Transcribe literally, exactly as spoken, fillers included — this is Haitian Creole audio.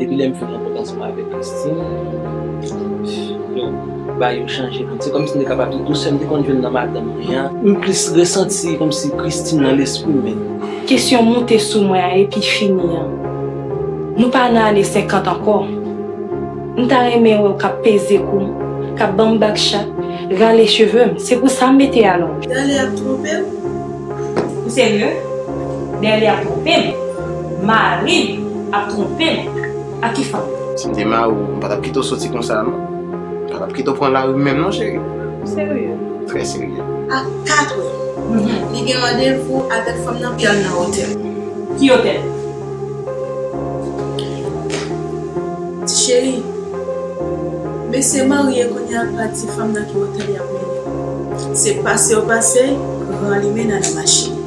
Depi lè m fin rankontre ansanm avèk Christine, yo, bagay yo chanje. Se kòmsi m te kapab di tou sè m te konn jwenn nan madanm mwen an, m plis resanti kòmsi Christine nan lespri m. Kesyon moute sou mwen an epi fini an. Nou pa nan ane senkant ankò. M ta renmen wè w k ap peze kou m, k ap ban m bak chat, rale cheve m. Se pou sa m mete alonj. Dale ap twonpe m? Ou serye? Dale ap twonpe m? Mari m ap twonpe m? Ak ki fanm? Si m te mari w, m pa t ap kite w soti konsa non. M pa t ap kite w pran lari menm non, cheri. Serye? Trè serye. A kat è, li gen randevou avèk fanm nan pou y al nan otèl. Ki otèl? Ti cheri, mesye marye kounye a pa di fanm nan ki otèl y ap mennen. Se pase yo pase, ranlimen nan nan machin.